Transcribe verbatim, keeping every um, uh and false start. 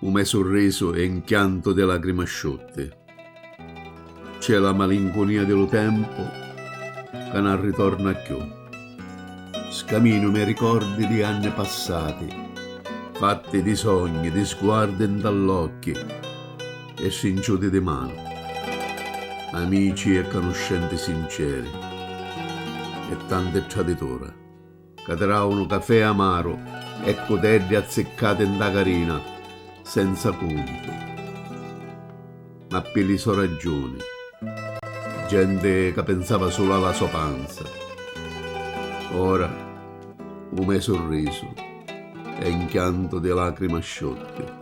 U me surrisu è 'n chiantu di lacrimi asciutti. C'è la malincunia di lu tempu ca non ritorna cchiù. Scaminu i me ricordi di anni passati, fatti di sogni, di sguardi nta l'occhi e strinciuti di manu, amici e canuscenti sinceri e tanti traditura ca tiravunu cafè amaru e cuteddi azziccati nta carina senza cuntu, ma pi li so ragiuni, genti ca pinsava sulu a la so panza. Ora u me surrisu è 'n chiantu di lacrimi asciutti.